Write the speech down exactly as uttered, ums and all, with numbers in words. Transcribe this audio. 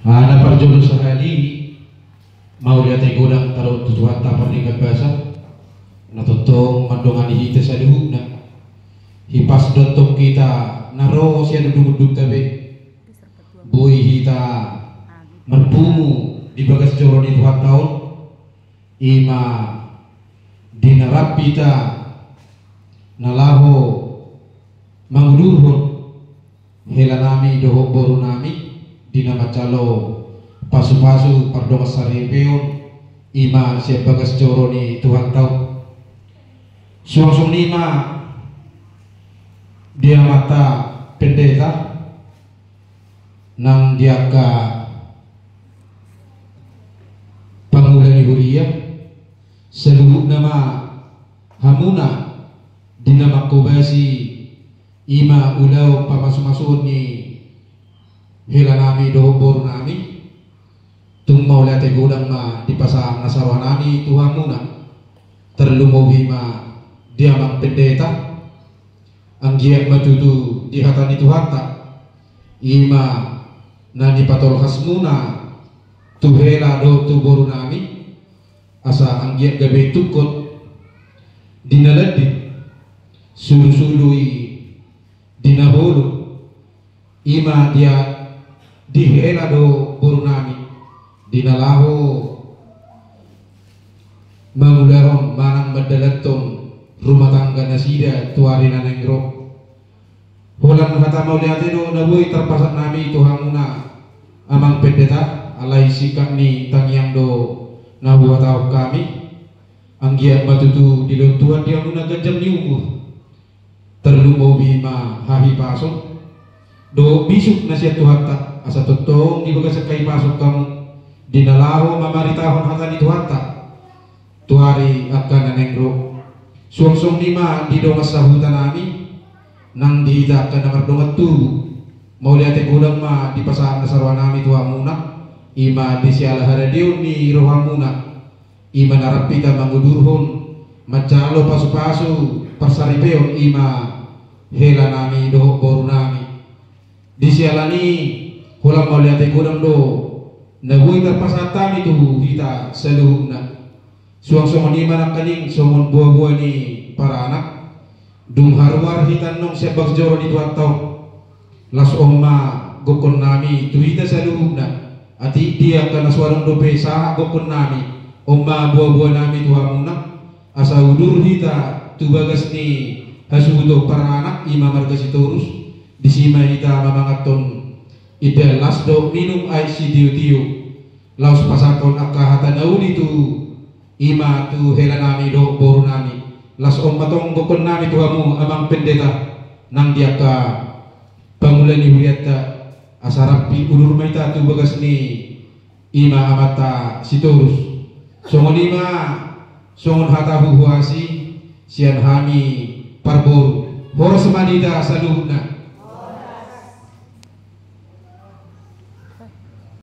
Ah, na parjolo sahali, mauliate godang taruhon tu Tuhanta pardenggan basa, na tongtong mandongani hita saluhutna. Hipas do tong hita na ro sian undungundungta be, boi hita marpungu di bagas joro ni Tuhanta on, i ma di na rap hita na laho mangudurhon helanami dohot borunami, di na manjalo pasupasu pardongansaripeon, i ma sian bagas joro ni Tuhanta on. Suang songon i ma di amanta pendeta, nang di angka pangula ni huria, saluhutna ma hamuna di na manghobasi i ma ulaon pamasumasuon ni helanami dohot borunami. Tung mauliate godang ma di pasahat na sarohanami tu hamuna, tarlumobi ma di amang pendeta, anggiat ma tutu di hata ni Tuhanta, i ma na nipatolhasmuna tu hela dohot tu borunami, asa anggiat gabe tungkot di na landit, sulusulu i di na holom, i ma dia di hela dohot borunami, di na laho mangulahon manang mandalanhon rumah tangga nasida tu ari na naeng ro. Holan hata mauliate do na boi tarpasahat nami tu hamuna, amang pendeta, alai singkat ni tangiang do na huhatahon hami, anggiat ma tutu dilehon Tuhan di hamuna ganjang ni umur, tarlumobi ma hahipason dohot bisuk na sian Tuhanta, asa tongtong di bagasan hahipason hamu di na laho mamaritahon hata ni Tuhanta tu ari angka na naeng ro. Suang songon i ma di dongan sahutanami, nang di hita angka na mardongan tubu, mauliate godang ma di pasahat na sarohanami tu hamuna, i ma di siala haradeon ni rohamuna, i ma na rap hita mangudurhon manjalo pasupasu parsaripeon, i ma helanami dohot borunami. Di siala ni i, holan mauliate godang do na boi tarpasahat hami tu hita saluhutna. Suang songon i ma nangkaning songon boaboa ni paranak, dung haruar hita annon sian bagas joro ni Tuhanta on, laos on ma gokhonnami tu hita saluhutna. Atik di angka na so adong dope sahat gokhonnami, on ma boaboanami tu hamuna, asa udur hita tu bagas ni hasuhuton paranak, i ma marga Sitorus, disi ma hita mamangathon indahan las dohot minum aek sitiotio, laos pasahathon angka hata na uli tu, i ma tu helanami dohot borunami. Laos on ma tong gokhonnami tu hamu, amang pendeta, nang di angka pangula ni hurianta, asa rap udur ma hita tu bagas ni, i ma amanta Sitorus. Songon i ma songon hata huhuasi sian hami parboru. Horas ma di hita saluhutna.